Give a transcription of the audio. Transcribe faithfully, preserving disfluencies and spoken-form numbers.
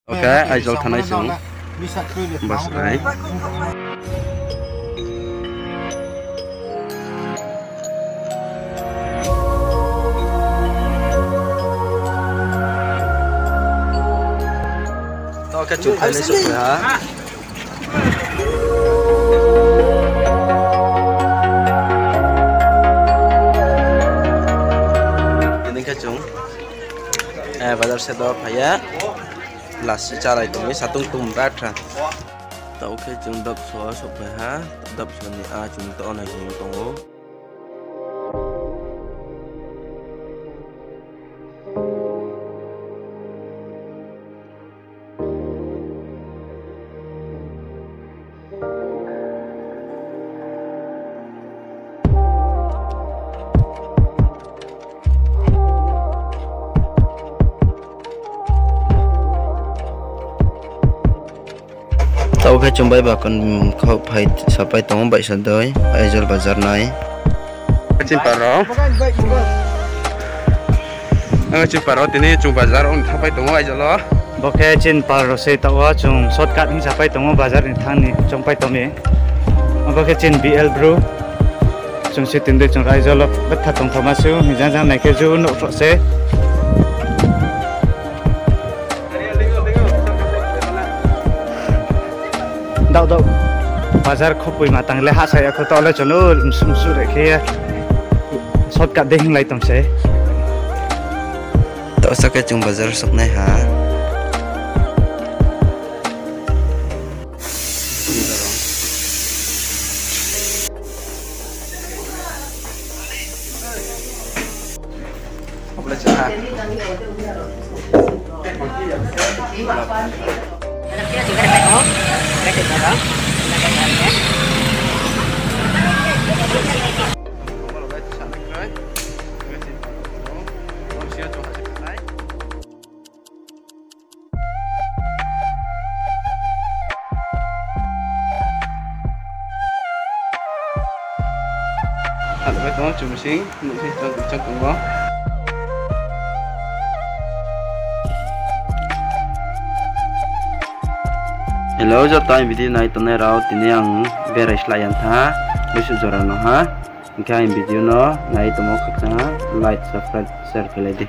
Oke, Aizawl thanai chung. Bus rai. Oke, chung phailai sokha. Ini khe chung, eh, bazar se do phai ye. Lasi chálai tong mi, satung tum batha. Taoh khe chung Dapso wo sokphai ha, Dapso ni a chung to nai hing tong ou. Taoh khe chung bai bakon khau phai sapai tong ou, baihsa dei, Aizawl bazar nai. Chini pal rao. Ang chini pal rao tini chung bazar ong thanngpai tong ou Aizawl wo. Bo khe chini pal rao se taoh wo chung shortcut hing sapai tong ou, bazar ni thanng ni chongpai tong mi. Abo khe chini B L bru. Chung se tini dei chung Aizawl wo betha tongthaoma se, hing jang jang nai khe ju nouh phroh se. Daoh daoh. Bazar khopoi ma tang le hahsa ya kho, taoh le chung no msu msu re khe ye. Shortcut dei hinglai tong se. Taoh sa khe chung bazar soknai ha. Ang bai tong chung sing, nuh sing chang chang tong ou. Hello, joto aini video nai tongnai rao, tini ang berai slái yang tha, baisu jora no ha. Hing khe aini video no nai tongmo khakchang ha, like, subscribe, share khe lai di.